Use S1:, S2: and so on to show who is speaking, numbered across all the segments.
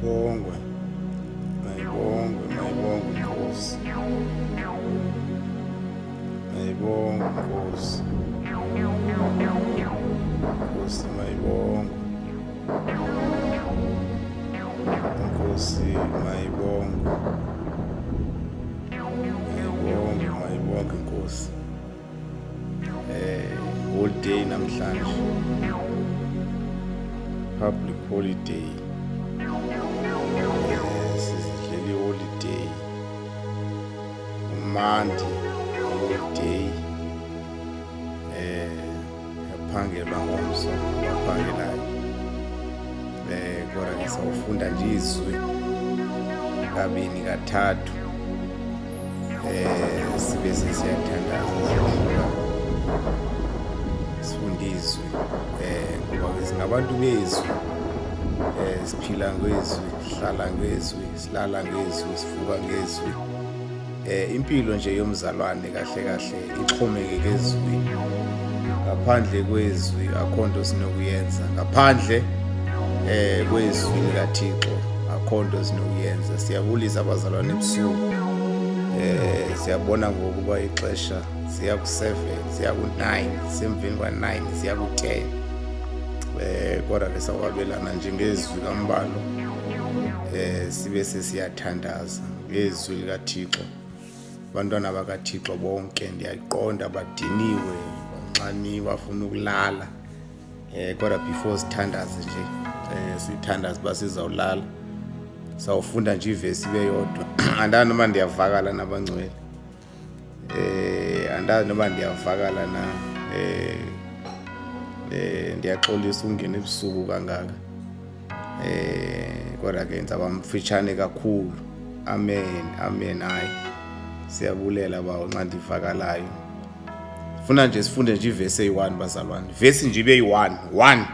S1: Mayibongwe, mayibongwe, mayibongwe Nkosi. Mayibongwe Nkosi. Nkosi mayibongwe. Nkosi mayibongwe. Mayibongwe, mayibongwe Nkosi. Holiday namhlanje. Public holiday. Sizidlela iholiday. Umandi holiday. Yaphangelwa ngomso abaphangelayo. Kodwa ke sawufunda nje izwi kabini kathathu. Sibe sesiyathandaza sifunda izwi ngoba ke singabantu bezwi. Siphila ngezwi, sihlala ngezwi, silala ngezwi, sivuka ngezwi. Impilo nje yomzalwane kahle kahle ixhomekeke ezwini. Ngaphandle kwezwi akho nto sinokuyenza. Ngaphandle kwezwi likaThixo akho nto sinokuyenza. Siyabulisa abazalwane ebusuku. Siyabona ngokuba ixesha siya ku-7, siya ku-9, semveni kwa-9 siya ku-10. Kodwa ke sawabelana nje ngezwi kambalo. Sibe sesiyathandaza ngezwi likaThixo. Abantwana bakaThixo bonke ndiyayiqonda badiniwe, banxaniwe, bafuna ukulala. Kodwa before sithandaze nje, sithandaze uba sizawulala. Sawufunda nje ivesi ibe yodwa. Andazi noma ndiyavakala nabangcwele. Andazi noma ndiyavakala na. Ndiyaxolisa ukungena ebusuku kangaka. Kodwa ke ndizawuba mfitshane kakhulu. Amen, amen. Hayi, siyabulela bawo nxa ndivakalayo. Funa nje sifunde nje ivesi eyi-1 bazalwane. Ivesi nje ibe yi-1, 1.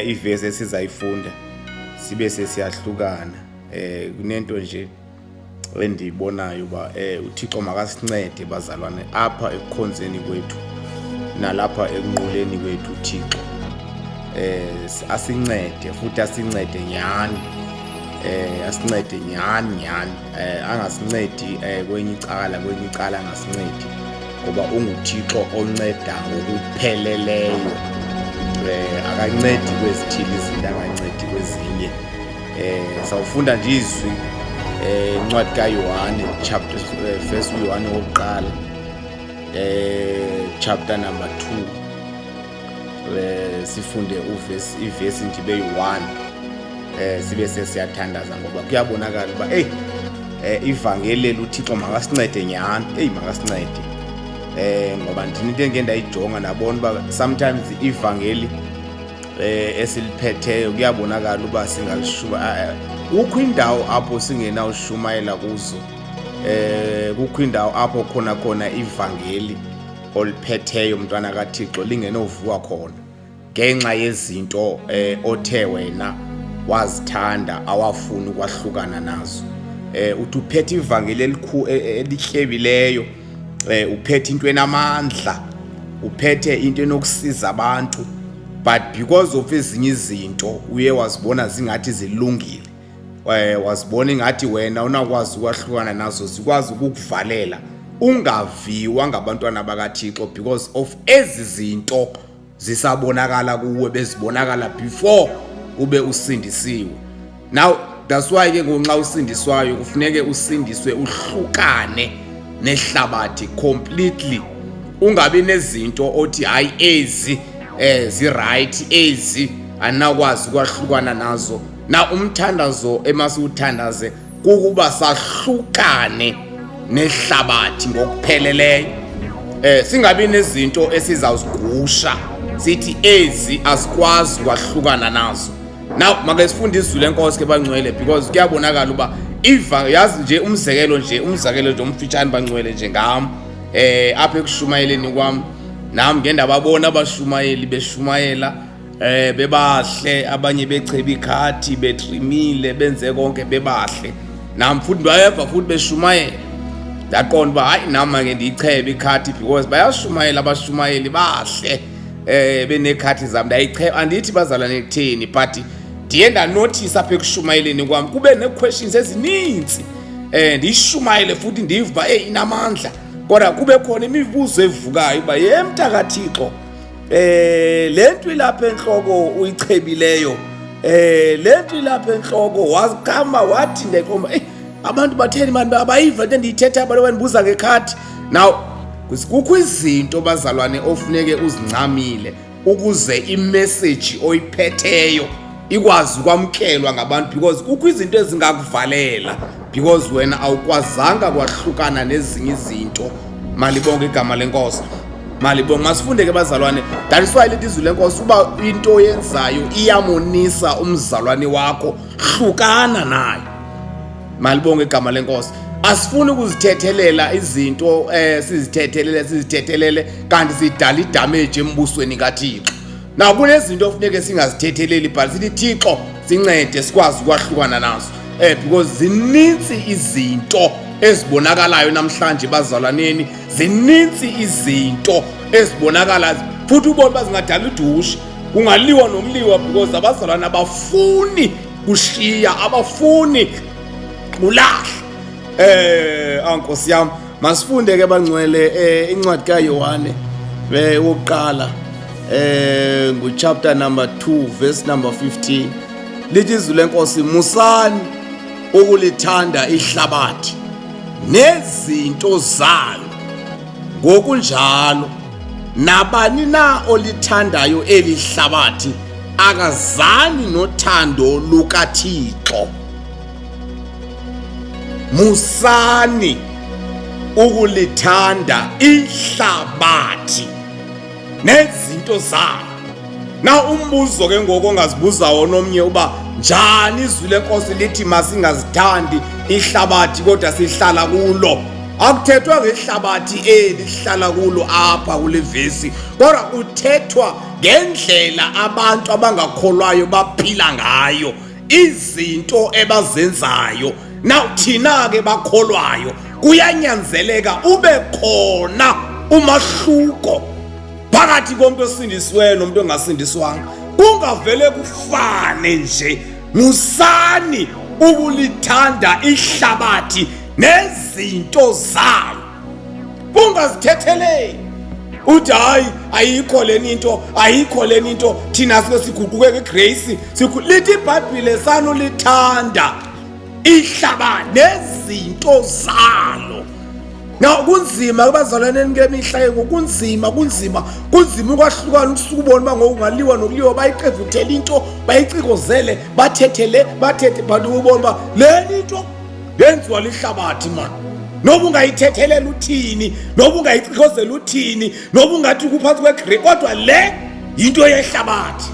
S1: Ivesi esizayifunda sibe sesiyahlukana. Kunento nje endiyibonayo uba uThixo makasincede bazalwane apha ekukhonzeni kwethu nalapha ekunquleni kwethu uThixo. Asincede futhi asincede nyhani. Asincede nyhani nyhani. Angasincedi kwenye icala, kwenye icala angasincedi ngoba unguThixo onceda ngokupheleleyo. Akancedi kwezithile izinto, angancedi kwezinye. Sawufunda nje izwi incwadi kaYohane chapter verse uYohane wokuqala chapter number 2. Sifunde uvesi ivesi nje ibe yi-1. Sibe sesiyathandaza ngoba kuyabonakala uba hey ivangeli uThixo makasincede nyhani. Hey, makasincede. Ngoba ndini into engike ndayijonga ndabona uba sometimes ivangeli esiliphetheyo kuyabonakala uba singalishuma. Kukho indawo apho singenawushumayela kuzo. Kukho indawo apho khona khona ivangeli oliphetheyo mntwana kaThixo lingenovuwa khona ngenxa yezinto othe wena wazithanda awafuni ukwahlukana nazo. Uthi uphethe ivangeli elityebileyo, uphethe into enamandla, uphethe into enokusiza abantu, but because of ezinye izinto uye wazibona zingathi zilungile, wazibona ingathi wena unakwazi ukwahlukana nazo, zikwazi ukukuvalela ungaviwa ngabantwana bakaThixo because of ezi zinto zisabonakala kuwe bezibonakala before ube usindisiwe. Now That's why ke ngoku nxa usindiswayo kufuneke usindiswe uhlukane nehlabathi completely, ungabi nezinto othi hayi ezi ziright, ezi andinakwazi ukwahlukana nazo. Na umthandazo emasiwuthandaze kukuba sahlukane nehlabathi ngokupheleleyo, singabi nezinto esizawuzigusha sithi ezi asikwazi ukwahlukana nazo. Now make sifunde izwi lenkosi ke bangcwele, because kuyabonakala uba iva yazi nje umzekelo nje umfitshane bangcwele nje ngam, apha ekushumayeleni kwam nam ngeke ndababona abashumayeli beshumayela bebahle, abanye becheba ikhathi, betrimile, benze konke bebahle. Nam futhi ndayeva futhi beshumayela, ndaqonda uba hayi nam make ndiyichebe ikhathi, because bayashumayela abashumayeli bahle, benekhathi zam ndayicheba. Andithi bazalwane kutheni, but ndiye ndanothisa apha ekushumayeleni kwam kube nee-questions ezininzi, ndiyishumayele futhi ndive uba eyi inamandla, kodwa kube khona imibuzo evukayo uba ye mntakaThixo, le nto ilapha entloko uyichebileyo, le nto ilapha entloko wakama wathi ndeqomba, abantu batheni mani abayiva into endiyithetha, abantu bandibuza ngekhathi. Now kukho izinto bazalwane ofuneke uzincamile ukuze imessage oyiphetheyo ikwazi ukwamkelwa ngabantu, because kukho izinto ezingakuvalela because wena awukwazanga kwahlukana nezinye izinto. Malibonke igama lenkosi, malibonke. Masifunde ke bazalwane. That is why lithi izwi lenkosi uba into oyenzayo iyamonisa umzalwane wakho, hlukana nayo. Malibonke igama lenkosi. Asifuni ukuzithethelela izinto, sizithethelele sizithethelele kanti sidala idamage embusweni kaThixo. Now kunezinto ofuneke singazithetheleli, but sithi Thixo sincede sikwazi ukwahlukana nazo, because zininzi izinto ezibonakalayo namhlanje bazalwaneni, zininzi izinto ezibonakala futhi ubone uba zingadala idushe, kungaliwa nokuliwa, because abazalwane abafuni kushiya, abafuni kulahla. Ankosi yam, masifunde ke bangcwele, incwadi kaYohane wokuqala, nguchapter number 2 verse number 15. Lithi izwi lenkosi, musani ukulithanda ihlabathi nezinto zalo, ngokunjalo nabani na olithandayo eli hlabathi akazani nothando lukaThixo. Musani ukulithanda ihlabathi nezinto zalo. Na umbuzo ke ngoku ongazibuza wona omnye uba njani izwi lenkosi lithi masingazithandi ihlabathi kodwa sihlala kulo? Akuthethwa ngehlabathi eli sihlala kulo apha kule vesi, kodwa kuthethwa ngendlela abantu abangakholwayo baphila ngayo, izinto ebazenzayo. Now thina ke bakholwayo kuyanyanzeleka ube khona umahluko phakathi komuntu osindisiweyo nomuntu ongasindiswanga, kungavele kufane nje. Musani ukulithanda ihlabathi nezinto zalo, ungazithetheleli uthi hayi ayikho leni into, ayikho leni into, thina sike siguquke ngegrace. Lithi iBhayibhile sanulithanda ihlabathi nezinto zalo. Now kunzima kubazalwaneni kule mihla ke ngoku, kunzima, kunzima, kunzima ukwahlukana, ukusuka ubona uba ngoku ungaliwa nokuliwa, bayiqevuthele into, bayicikozele, bathethele, bathethe, but ubona uba leni into yenziwa lihlabathi man. Noba ungayithethelela uthini, noba ungayicikozela uthini, noba ungathi kuphantsi kwegrey, kodwa le yinto yehlabathi.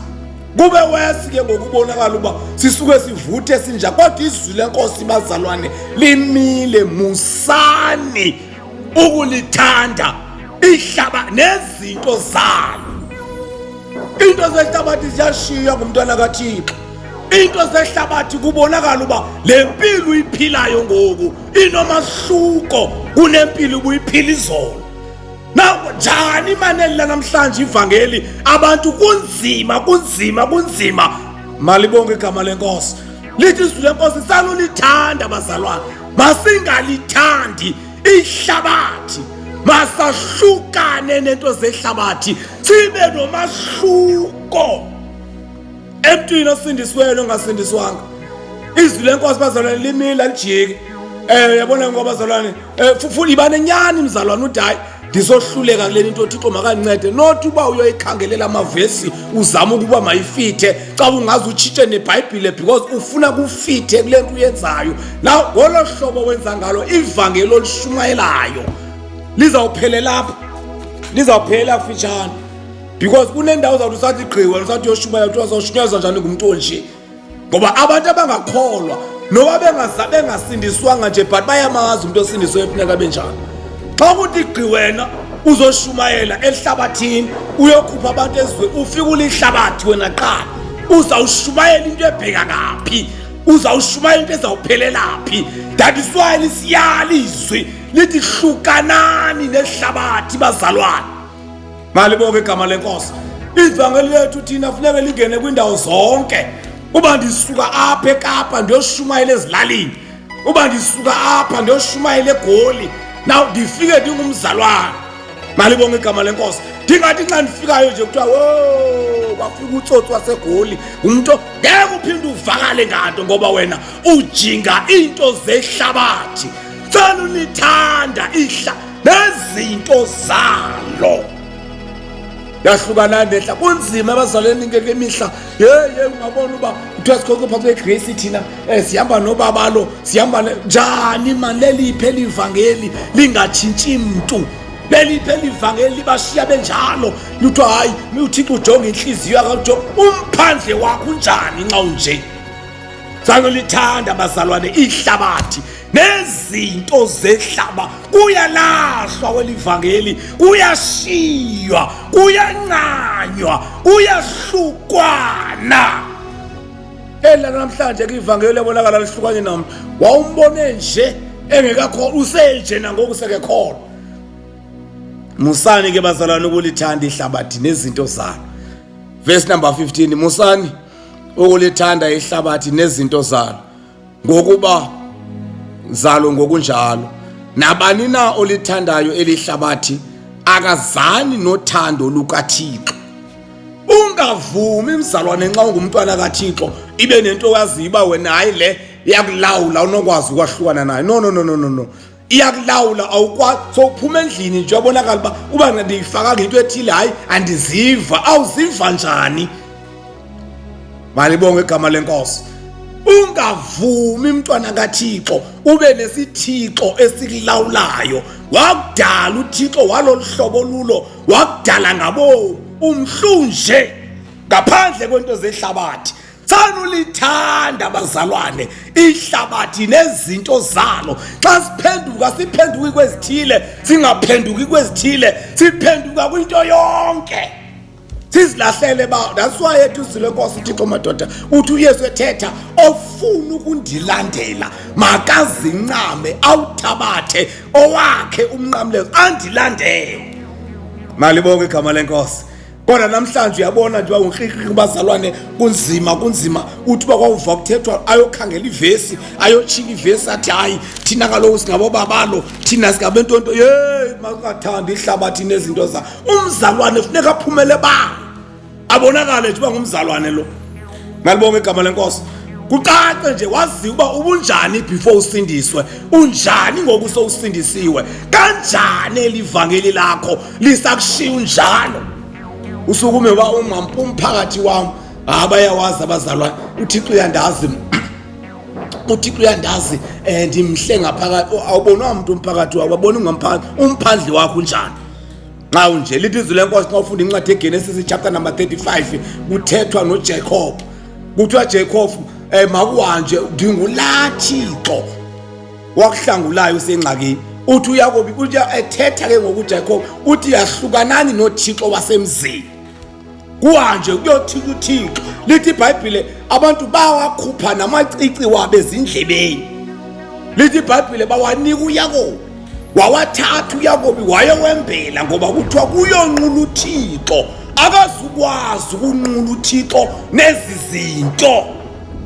S1: Kube wesi ke ngokubonakala uba sisuke sivuthe sinja, kodwa izwi lenkosi bazalwane limile, musani ukulithanda ihlaba nezinto zalo. Into zehlabathi ziyashiywa ngumntwana kaThixo. Into zehlabathi kubonakala uba le mpilo uyiphilayo ngoku inomahluko kunempilo ubuyiphila izolo. Now njani maneli namhlanje ivangeli abantu kunzima, kunzima, kunzima. Malibonke igama lenkosi. Lithi izwi lenkosi sanulithanda bazalwane, masingalithandi ihlabathi, masahlukane nento zehlabathi, sibe nomahluko emntwini osindisiweyo nongasindiswanga. Izwi
S2: Izwi lenkosi bazalwane limile, alijiki. Yabona ngoba bazalwane, futhi iba nenyani mzalwane, uthi hayi, ndizohluleka kule nto, Thixo makancede. Not uba uyoyikhangelela amavesi, uzama ukuba mayifithe, xa ungaze utshintshe neBhayibhile because ufuna kufithe kule nto uyenzayo. Now ngolo hlobo wenza ngalo, ivangeli olishumayelayo lizawuphelela apha, lizawuphelela kufitshane, because kunendawo zawuthi usathi gqiwa, usathi uyoshumayela, kuthiwa uzawushunyayezwa njani ngumntu onje? Ngoba abantu abangakholwa noba bengasindiswanga nje, but bayamazi umuntu osindiswe efuneka benjani. Xa kuthi gqi wena uzoshumayela ehlabathini, uyokhupha abantu ezweni, ufike ulihlabathi wena qala, uzawushumayela into ebheka ngaphi? Uzawushumayela into ezawuphelela phi? That is why lisiyala izwi lithi hlukanani nehlabathi, bazalwane. Malibonke igama lenkosi. Ivangeli lethu thina funeke lingene kwindawo zonke. Uba ndisuka apha eKapa ndiyoshumayela ezilalini, uba ndisuka apha ndiyoshumayela eGoli, now ndifike ndingumzalwane, malibonke igama lenkosi, ndingathi nxa ndifikayo nje kuthiwa wo, kwafika utsotsi waseGoli, umntu ngeke uphinde uvakale nganto, ngoba wena ujinga iinto zehlabathi. Cela unithanda ihla nezinto zalo, yahlukana nehla. Kunzima abazalweni ngemihla. Ye ungabona uba kuthiwa sikhokho phantsi kwegrace thina, sihamba nobabalo, sihamba njani mani? Leliphi elivangeli lingatshintshi mntu? Leliphi elivangeli libashiya benjalo? Luthiwa hayi, uThixo ujonga intliziyo, akajonga umphandle wakho unjani nxa unje. Zange lithanda bazalwane ihlabathi nezinto zehlaba, kuyalahlwa kwelivangeli, kuyashiywa, kuyancanywa, kuyahlukwana. Ela namhlanje ke ivangeli yabonakala lihlukanye namntu wawumbone nje engekakho, usenje nangoku sekekholwa. Musani ke bazalwane ukulithanda ihlabathi nezinto zalo. Verse number 15, musani ukulithanda ihlabathi nezinto zalo, ngokuba zalo ngokunjalo. Nabani na olithandayo elihlabathi akazani nothando lukaThixo. Ungavumi mzalwane, nxa ungumntwana kaThixo, ibe nento oyaziyo uba wena hayi, le iyakulawula, unokwazi ukwahlukana nayo. No, no, no, no, no, no, iyakulawula, awukwazi. So uphuma endlini nje uyabonakala uba ndiyifakanga into ethile, hayi, andiziva. Awuziva njani? Malibonge igama lenkosi. Ungavumi mntwana kaThixo ube nesithixo esikulawulayo. Wakudala uThixo walolu hlobo lulo, wakudala ngabomu, umhlunje ngaphandle kwento zehlabathi. Sanulithanda bazalwane ihlabathi nezinto zalo. Xa siphenduka, siphenduki kwezithile, singaphenduki kwezithile, siphenduka kwinto yonke, sizilahlele ba. That's why ethi uzile nkosi uThixo madoda, uthi uYesu ethetha, ofuna ukundilandela makazincame, awuthabathe owakhe umnqamlezo, andilandele. Malibonke igama lenkosi. Kodwa namhlanje uyabona nje uba unkrikri bazalwane, kunzima, kunzima. Uthi uba kwawuva kuthethwa, ayokhangela ivesi, ayotshika ivesi, athi hayi, thina kaloku singabobabalo, thina singabentonto. Yeyi, makungathandi ihlabathi nezinto za umzalwane, funeka aphumele bala, abonakale nje uba ngumzalwane lo. Malibonke igama lenkosi. Kucace nje, waziwa uba ubunjani before usindiswe, unjani ngoku sowusindisiwe, kanjani elivangeli lakho lisakushiya unjalo. Usukume uba umphakathi wam, hayi, bayawazi abazalwane, uThixo uyandazi, uThixo uyandazi, ndimhle ngaphakathi. Awubonwa mntu umphakathi wakho, wabona ungamphakathi, umphandle wakho unjani nxa unje? Lithi izwi lenkosi, xa ufunda incwadi yeGenesis chapter number 35, kuthethwa noJacob, kuthiwa, Jacob, makuhanje, ndingulaa Thixo wakuhlangulayo usengxakini. Uthi uYakobi, uthi ethetha ke ngoku uJacob, uthi yahlukanani noThixo wasemzini, kuhanje kuyothika uThixo. Lithi iBhayibhile abantu bawakhupha namacici wabo ezindlebeni, lithi iBhayibhile bawanika uYakobi, wawathatha uYakobi wayowembela, ngoba kuthiwa kuyonqula uThixo, akazukwazi ukunqula uThixo nezi zinto.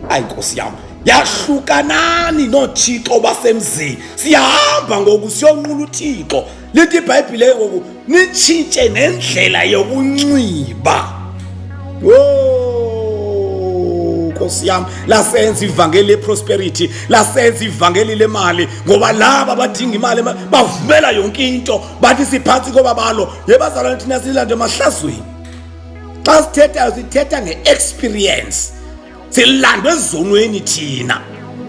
S2: Ayi nkosi yam, yahlukanani noothixo basemzini, siyahamba ngoku siyonqula uThixo. Lithi iBhayibhile ngoku nitshintshe nendlela yokunxiba. Wo. Nkosi yam, lasenza ivangeli leprosperity, lasenza ivangeli lemali, ngoba laba abadinga imali bavumela yonke into, bathi siphantsi kobabalo. Yebazalwane, thina silande emahlazweni. Xa sithethayo sithetha nge-experience, silandwe ezonweni thina,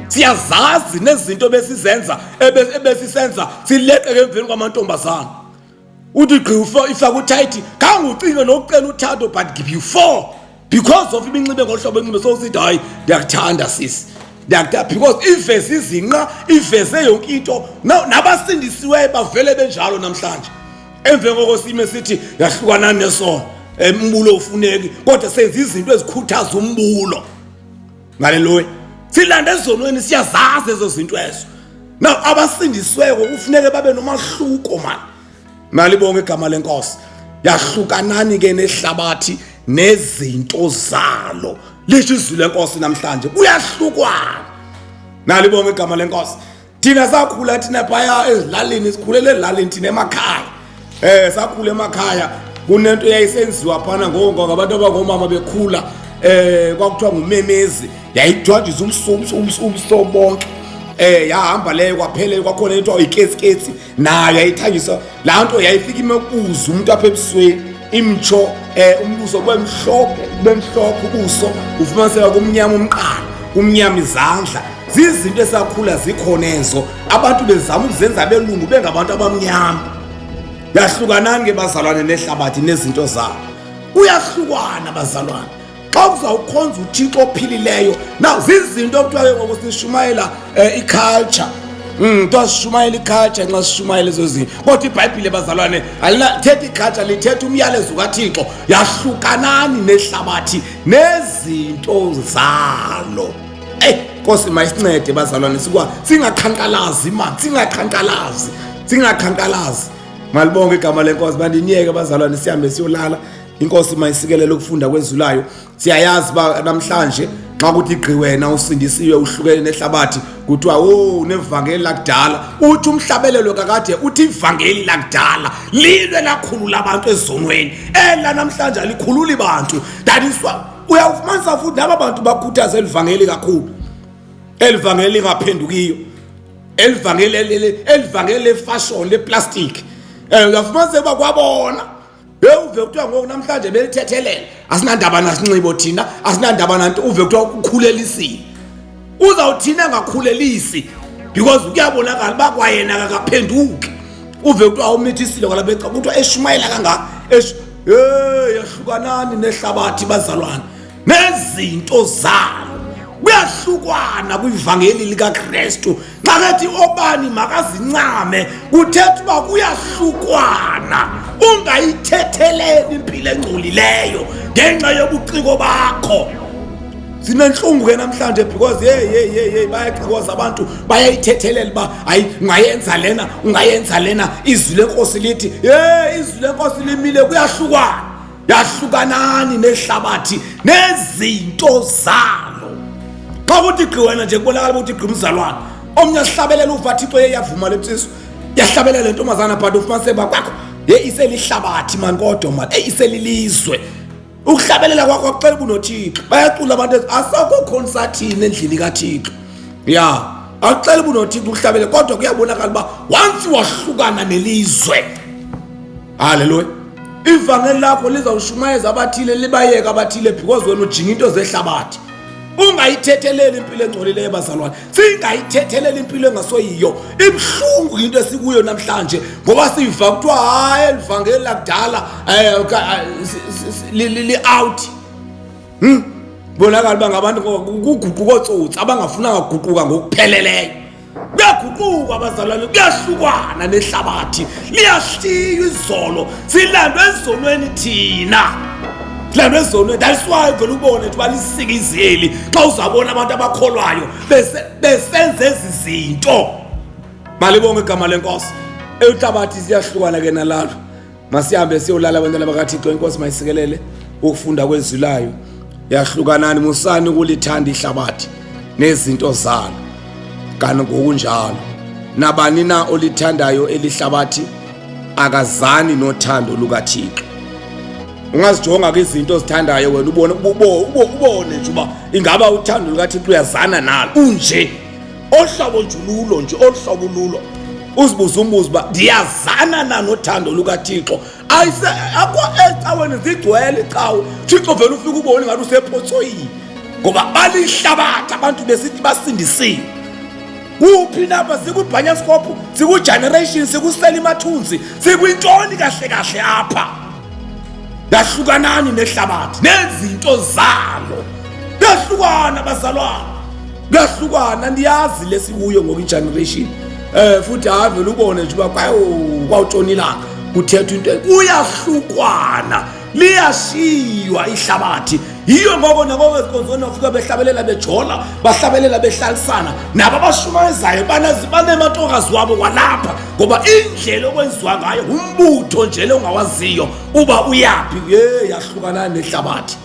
S2: siyazazi nezinto besizenza ebesisenza, sileqeke emveni kwamantombazana. Uthi gqi ifaka uthayithi, khange ucinge nokucela uthando, but before, because of ibinxibe ngohlobo enxibe, sowusithi hayi, ndiyakuthanda sisi, ndiyakuthanda, because iveze izinqa, iveze yonke into. Nabasindisiweyo bavele benjalo namhlanje. Emveni koko sime sithi yahlukanani nesono, umbulo ufuneki, kodwa senza izinto ezikhuthaza umbulo. Haleluya. Silanda ezonweni, siyazazi ezo zinto ezo. Now abasindisiweyo kufuneke babe nomahluko mani. Malibonge igama lenkosi. Yahlukanani ke nehlabathi nezinto zalo, lisho izwi lenkosi namhlanje, kuyahlukwana. Nalibonge igama lenkosi. Thina sakhula thina phaya ezilalini, sikhulele ezilalini thina emakhaya. Sakhula emakhaya, kunento eyayisenziwa phana ngoko ngabantu abangomama bekhula, kwakuthiwa ngumemezi, yayijwajisa umso bonke. Yahamba leyo kwaphela, kwakhona into iketsiketsi nayo yayithangisa laa nto, yayifika imekuza umuntu apha ebusweni, imtsho umbuso kube mhlophe, kube mhlophe ubuso, ufumaniseka kumnyama umqala, kumnyama izandla. Zizinto esakhula zikhona ezo, abantu bezama ukuzenza abelungu bengabantu abamnyama. Yahlukanani ke bazalwane nehlabathi nezinto zabo. Kuyahlukwana bazalwane xa uzawukhonza uThixo ophilileyo. Now zizinto okuthiwa ke ngoku sishumayela iculture. Kuthiwa sishumayela iculture nxa sishumayela ezo zinto, kodwa iBhayibhile bazalwane alinathetha iculture, lithetha umyalezo kaThixo. Yahlukanani nehlabathi nezinto zalo. Eyi Nkosi, mayisincede bazalwane, sikwa singaqhankqalazi man, singaqhankqalazi, singaqhankqalazi. Malibonge igama lenkosi. Bandiniyeke bazalwane, sihambe siyolala. Inkosi mayisikelele ukufunda kwezulayo. Siyayazi uba namhlanje xa kuthi gqi wena usindisiwe uhlukene nehlabathi, kuthiwa o unevangeli lakudala. Uthi umhlabelelo kakade uthi ivangeli lakudala lilwe lakhulula abantu ezonweni, ela namhlanje alikhululi bantu. That is why uyawufumanisa futhi laba bantu bakhuthaza elivangeli kakhulu, elivangeli lingaphendukiyo, elivangeli elivangeli lefashion leplastic. Uyafumanisa uba kwabona bewuve kuthiwa ngoku namhlanje belithethelela, asinandaba nasinxibo thina, asinandaba nanto. Uve kuthiwa ukhulelisile, uzawuthina angakhulelisi because kuyabonakala uba kwayena akakaphenduki. Uve kuthiwa umithisile kwalapha, kuthiwa eshumayela kangaka. Hey, yahlukanani nehlabathi bazalwane nezinto zalo. Kuyahlukwana kwivangeli likaKristu. Xa kethi obani makazincame, kuthetha uba kuyahlukwana. Ungayithetheleli impilo engcolileyo ngenxa yobuciko bakho. Sinentlungu ke namhlanje because hey hey hey hey, bayacikoza abantu, bayayithethelela uba hayi, ungayenza lena, ungayenza lena. Izwi lenkosi lithi hey, izwi lenkosi limile, kuyahlukwana. Yahlukanani nehlabathi nezinto zalo. Xa kuthi gqi wena nje, kubonakala ukuthi gqi umzalwane omnye asihlabelela, uva Thixo yeyavuma le ntsizwa, yahlabelela le ntombazana, but ufumaniseke uba kwakho ye iselihlabathi mani, kodwa mani eyi iselilizwe. Ukuhlabelela kwakho akuxela uba unoThixo. Bayacula abantu, asakho khonsathini endlini kaThixo. Ya, akuxela uba unoThixo ukuhlabelela, kodwa kuyabonakala uba once wahlukana nelizwe. Haleluya. Ivangeli lakho lizawushumayeza abathile, libayeka abathile, because wena ujinga into zehlabathi. Ungayithetheleli impilo engcolileyo bazalwane, singayithetheleli impilo engasoyiyo. Ibuhlungu into esikuyo namhlanje ngoba siva kuthiwa hayi, elivangeli lakudala li-out. Bonakala uba ngabantu kuguquka ootsotsi abangafunanga kuguquka ngokupheleleyo. Kuyaguquka abazalwane, kuyahlukwana nehlabathi, liyashiywa izolo. Silandwe ezonweni thina, silandwe ezonweni. That's why uvele ubone nje uba lisika izeli xa uzabona abantu abakholwayo besenza ezi zinto. Malibonge igama lenkosi. Ehlabathi siyahlukana ke nalalo. Masihambe siyolala abantwana bakaThixo. Inkosi mayisikelele ukufunda kwezwi layo. Yahlukanani, musani ukulithanda ihlabathi nezinto zalo. Kanti ngokunjalo nabani na olithandayo elihlabathi akazani nothando lukaThixo.
S1: Ungazijonga ke izinto ozithandayo wena, ubone ubone nje uba ingaba uthando lukaThixo uyazana nalo. Unje ohlobo nje ululo nje, olu hlobo ululo, uzibuze umbuzo uba ndiyazana na nothando lukaThixo. Ayise akho ecaweni, zigcwele icawe, Thixo vele ufike ubone ngathi usephotsoyini, ngoba balihlabathi abantu besithi basindisiwe. Kuphi napha? Sikwibhanyaskophu, sikwigeneration, sikusela imathunzi, sikwintoni kahle kahle apha? Yahlukanani nehlabathi nezinto zalo. Kuyahlukana bazalwane, kuyahlukana. Ndiyazi lesikuyo ngoku igeneration, futhi avele ubone nje uba kwawutshona ilanga kuthethwa into. Kuyahlukwana, liyashiywa ihlabathi. Yiyo ngoko nangoko ezikonzweni bafika behlabelela bejola, bahlabelela behlalisana nabo abashumayezayo, banematokazi wabo kwalapha, ngoba indlela okwenziwa ngayo umbutho nje le ungawaziyo uba uyaphi. Ye, yahlukana nehlabathi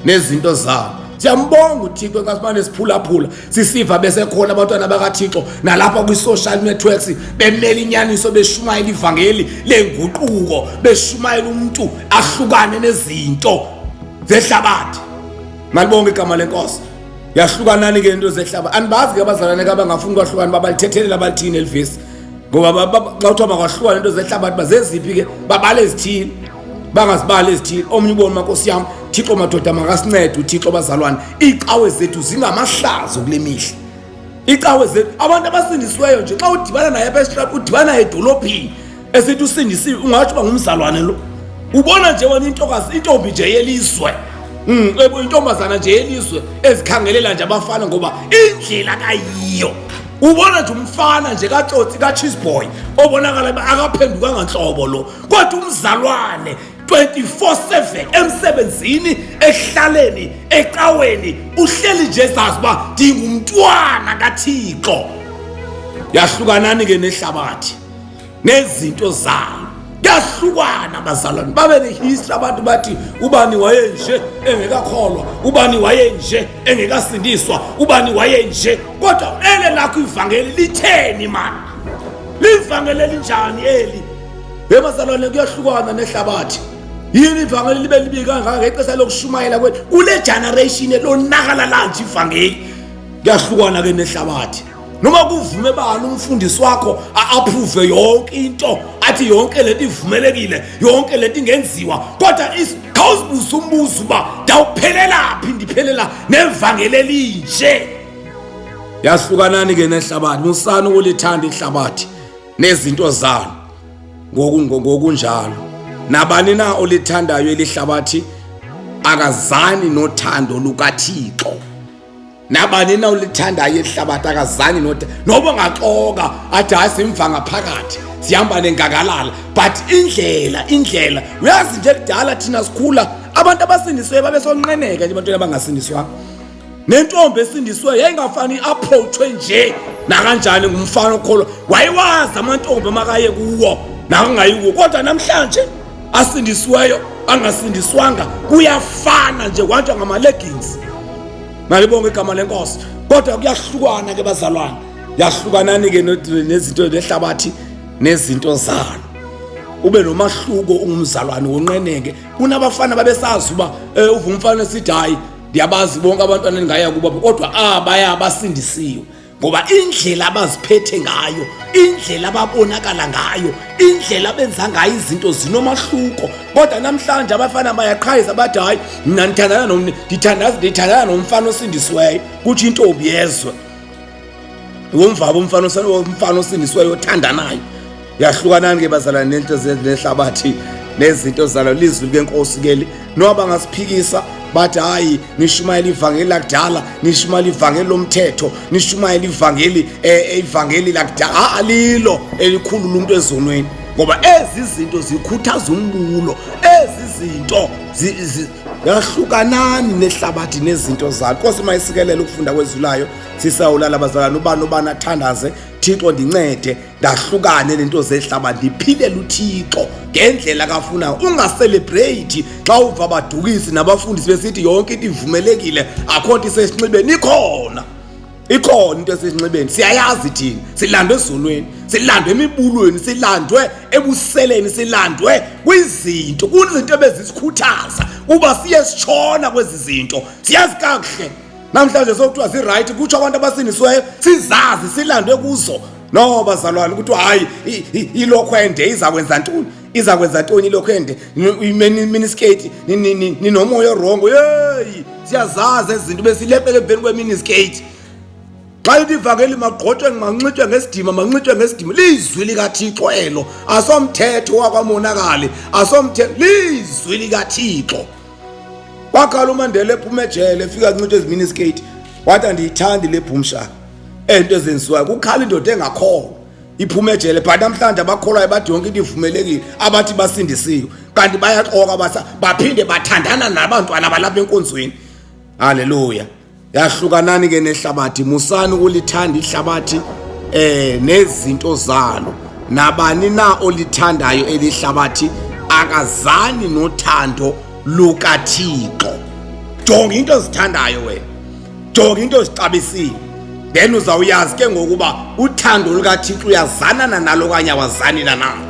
S1: nezinto zabo. Siyambonga uThixo xa simane siphulaphula, sisiva besekhona abantwana bakaThixo nalapha kwi-social networks bemela inyaniso, beshumayela ivangeli lenguquko, beshumayela umntu ahlukane nezinto zehlabathi. Malibonke igama lenkosi. Yahlukanani ke into zehlabathi. Andibazi ke abazalwane ke abangafuni kwahlukana, babalithethelela balithini elivesi, ngoba xa kuthiwa makwahlukane into zehlabathi, bazeziphi ke? Babale ezithile, bangazibali ezithile. Omnye ubone, makosi yam, Thixo madoda, makasincede uThixo bazalwane. Iicawe zethu zingamahlazo kule mihla, icawe zethu. Abantu abasindisiweyo nje, xa udibana naye apha esitrap, udibana naye edolophini, esithi usindisiwe, ungatsho uba ngumzalwane lo. Ubona nje wena intokazi, intombi nje yelizwe, intombazana nje yelizwe ezikhangelela nje abafana, ngoba indlela kayiyo. Ubona nje umfana nje katsotsi, ka-cheese boy, obonakala akaphendukanga nhlobo lo, kodwa umzalwane 24/7 emsebenzini, ehlaleni, ecaweni, uhleli nje zazi uba ndingumntwana kaThixo. Yahlukanani ke nehlabathi nezinto zalo. Kuyahlukana bazalwane, babe nehistory abantu, bathi ubani wayenje engekakholwa, ubani wayenje engekasindiswa, ubani wayenje, kodwa ele lakho ivangeli litheni mani? Livangeli elinjani eli? Yebazalwane, kuyahlukana nehlabathi. Yini ivangeli libe libi kangaka ngexesha lokushumayela kwethu kule generation elonakala lanje ivangeli? Kuyahlukana ke nehlabathi. Noma kuvume bani umfundisi wakho a-approve yonke into, athi yonke lento ivumelekile, yonke lento ingenziwa, kodwa khawuzibuze umbuzo uba ndawuphelelaphi, ndiphelela nevangeli elinje. Yahlukanani ke nehlabathi, musani ukulithanda ihlabathi nezinto zalo. Ngokunjalo nabani na olithandayo elihlabathi akazani nothando lukaThixo. Nabani na olithandayo elihlabathi akazani nothando. Noba ungaxoka athi hayi simva ngaphakathi, sihamba nengakalala, but indlela uyazi nje, kudala thina sikhula abantu abasindisiweyo babesonqeneka nje ebantwini abangasindiswanga. Nentombi esindisiweyo yayingafani i-approachwe nje nakanjani ngumfana okholwa, wayewazi amantombi amakaye kuwo nakangayi kuwo. Kodwa namhlanje asindisiweyo, angasindiswanga, kuyafana nje, kwanjwa ngama-leggings. Malibonge igama lenkosi. Kodwa kuyahlukana ke bazalwane, yahlukanani ke nezinto nehlabathi nezinto zalo. Ube nomahluko, ungumzalwane wonqeneke kunabafana babesazi uba uva umfana esithi hayi ndiyabazi bonke abantwana endingaya kubo, kodwa abaya basindisiwe, ngoba indlela abaziphethe ngayo, indlela ababonakala ngayo, indlela abenza ngayo izinto zinomahluko. Kodwa namhlanje abafana bayaqhayisa, bathi hayi mna ndithandana nomni, ndithandana nomfana osindisiweyo, kutsho intombi yezwe. Womvaba umfana osindisiweyo othandanayo. Yahlukanani ke bazalwane nento nehlabathi nezinto zalo. Lizwi likaNkosi ke li, noba bangasiphikisa bathi hayi nishumayela ivangeli lakudala, nishumayela ivangeli lomthetho, nishumayela ivangeli ivangeli lakudala, alilo elikhulu umuntu ezonweni, ngoba ezi zinto zikhuthaza umbulo. Ezi zinto yahlukanani nehlabathi nezinto zalo. Nkosi mayisikelele ukufunda kwezwi layo. Sisawulala bazalwane, ubani ubani athandaze: Thixo, ndincede ndahlukane nento zehlabathi, ndiphilele uThixo ngendlela kafunayo. Ungacelebrate xa uva abadukisi nabafundisi besithi yonke into ivumelekile, akho nto isesinxibeni ikhona.
S2: Ikhona into esesinxibeni, siyayazi thina. Silandwe ezonweni, silandwe emibulweni, silandwe ebuseleni, silandwe kwizinto, kuzinto ebezisikhuthaza uba siye sitshona kwezi zinto. Siyazi kakuhle namhlanje sokuthiwa zirayithi, kutsho abantu abasindisiweyo, sizazi silandwe kuzo. No bazalwane, kuthiwa hayi, ilokhwe ende iza kwenza ntoni? Iza kwenza ntoni ilokhwe ende? Miniskate ninomoya orongo. Yeyi, siyazazi ezi zinto besileqele emveni kweminiskate. Xa lithi ivangeli magqotshwe, manxitywe ngesidima, manxitywe ngesidima, lizwi likaThixo elo, asomthetho wakwamonakali, asomthetho, lizwi likaThixo. Wakhala uMandela ephuma ejele, efika kunxitywe eziminiskate, wathi andiyithandi le bhumshaka ento ezenziwayo. Kukhala indoda engakholwa iphuma ejele, but namhlanje abakholwayo bathi yonke into ivumelekile, abathi basindisiwe, kanti bayaxoka, basa baphinde bathandana nabantwana balapha enkonzweni. Haleluya. Yahlukanani ke nehlabathi, musani ukulithanda ihlabathi nezinto zalo. Nabani na olithandayo elihlabathi akazani nothando lukaThixo. Jonga into ozithandayo wena, jonga into ozixabisile, then uzawuyazi ke ngokuba uthando lukaThixo uyazanana nalo okanye awazani na nalo.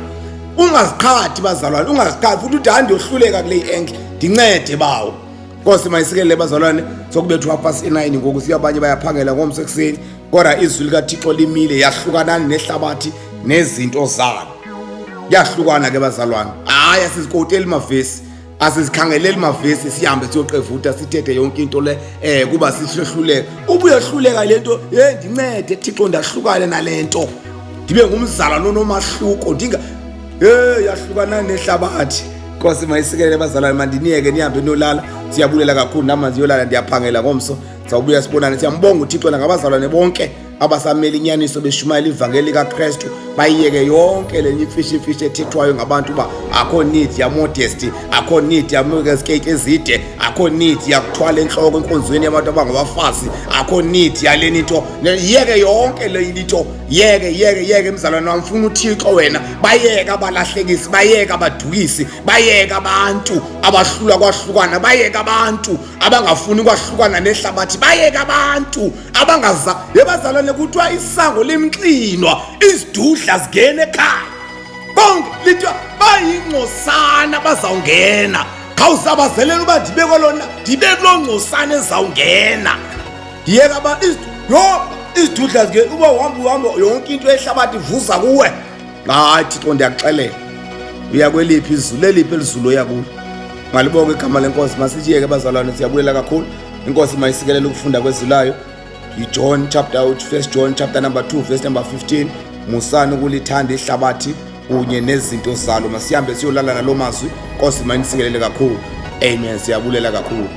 S2: Ungaziqhathi bazalwane, ungaziqhathi futhi uthi hayi ndiyohluleka kule enki, ndincede bawo. Nkosi mayisikelele bazalwane. Sokubethwa past i-9 ngoku, siya abanye bayaphangela ngomso ekuseni, kodwa izwi likaThixo limile. Yahlukanani nehlabathi nezinto zalo. Kuyahlukana ke bazalwane. Hayi, asizikoteli mavesi, asizikhangeleli mavesi, sihambe siyoqevuta sithethe yonke into le kuba sihlehluleka. Ubuyehluleka le nto, hey ndincede Thixo, ndahlukane nalento, ndibe ngumzalwane onomahluko, ndinga hey yahlukana nehlabathi. Nkosi mayisikelele bazalwane, mandiniyeke nihambe niyolala. Siyabulela kakhulu, nami ndiyolala, ndiyaphangela ngomso, sawubuya sibonane. Siyambonga uThixo nangabazalwane bonke abasamele inyaniso beshumayela ivangeli likaKristu, bayiyeke yonke le imfishi imfishi ethethwayo ngabantu uba akho need ya modesty, akho need ya skate ezide, akho need yakuthwala entloko enkonzweni yabantu abangabafazi, akho need yaleni into. Yeke yonke le into, yeke yeke yeke mzalwane wami, funa uThixo wena. Bayeke abalahlekisi, bayeke abadukisi, bayeke abantu abahlula kwahlukana, bayeke abantu abangafuni kwahlukana nehlabathi, bayeke abantu abangaza. Yebazalwane, kuthiwa isango limxinwa, izidudla zingena ekhaya konke, lithiwa bayingcosana bazawungena. Khawusabazelela uba ndibe kolona, ndibe kuloo ngcosana ezawungena. Ndiyeka ba yho izidudla zingena, uba uhamba uhamba yonke into ehlabathi ivuza kuwe. Hayi Thixo, ndiyakuxelela, uya kweliphi izulu, leliphi elizulu oya kulo? Malibonke igama lenkosi. Masiyeke bazalwane, siyabulela kakhulu. Inkosi mayisikelele ukufunda kwezwi layo. YiJohn chapter, First John chapter number 2 verse number 15. Musani ukulithanda ihlabathi kunye nezinto zalo. Masihambe siyolala nalo mazwi. Nkosi mayinisikelele kakhulu. Amen. Siyabulela kakhulu.